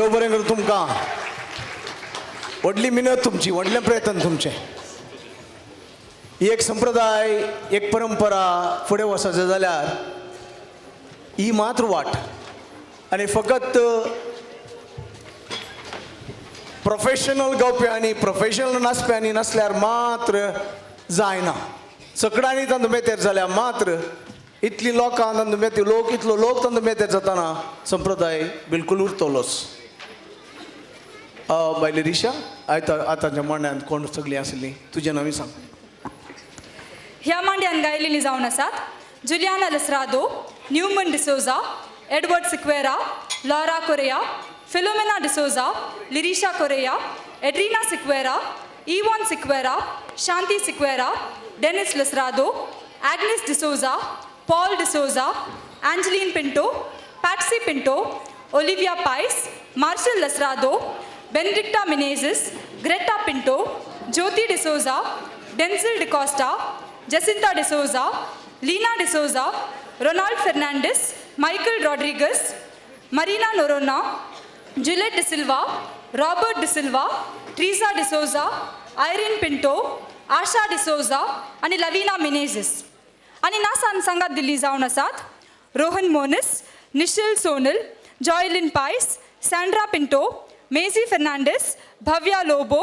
देव बरें करूं तुमकां. व्हडली मिनत तुमची, व्हडलें प्रयत्न तुमचें. एक संप्रदाय, एक परंपरा फुडें वचपाचें जाल्यार ही मात्र वाट. आनी फकत प्रोफेशनल गावप्यांनी, प्रोफेशनल नाचप्यांनी नासल्यार मात्र जायना. सगळ्यांनी तांचो मेतेर जाल्यार मात्र इतली लोकां तांचो मेतेर, लोक इतलो लोक तांचो मेतेर जाताना संप्रदाय बिलकूल उरतलोच. बायले रिशा, आयता आतांच्या मांड्यांत कोण सगळीं आसलीं, तुजें नांव सांग. ह्या मांड्यान गायलेली जावन आसात Juliana Lasrado, Newman D'Souza, Edward Sequeira, Laura Correa, Philomena D'Souza, Lirisha Correa, Adrina Sequeira, Evan Sequeira, Shanti Sequeira, Dennis Lasrado, Agnes D'Souza, Paul D'Souza, Angeline Pinto, Patsy Pinto, Olivia Pais, Marshal Lasrado, Benedicta Menezes, Greta Pinto, Jyoti D'Souza, Denzil D'Costa, Jacinta D'Souza, Leena D'Souza, Ronald Fernandes, Michael Rodrigues, Marina Noronha, Juliet D'Silva, Robert D'Silva, Teresa D'Souza, Irene Pinto, Asha D'Souza आनी लवीना मिनेझिस. आनी नासान सांगात दिल्ली जावन आसात रोहन मोनिस, निशील सोनल, जॉयलिन पायस, Sandra Pinto, मेझी Fernandes, Bhavya Lobo,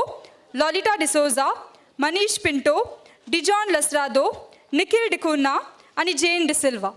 लॉलिटा D'Souza, Manish Pinto, डिजॉन लसरादो, Nikhil D'Cunha आनी Jane D'Silva.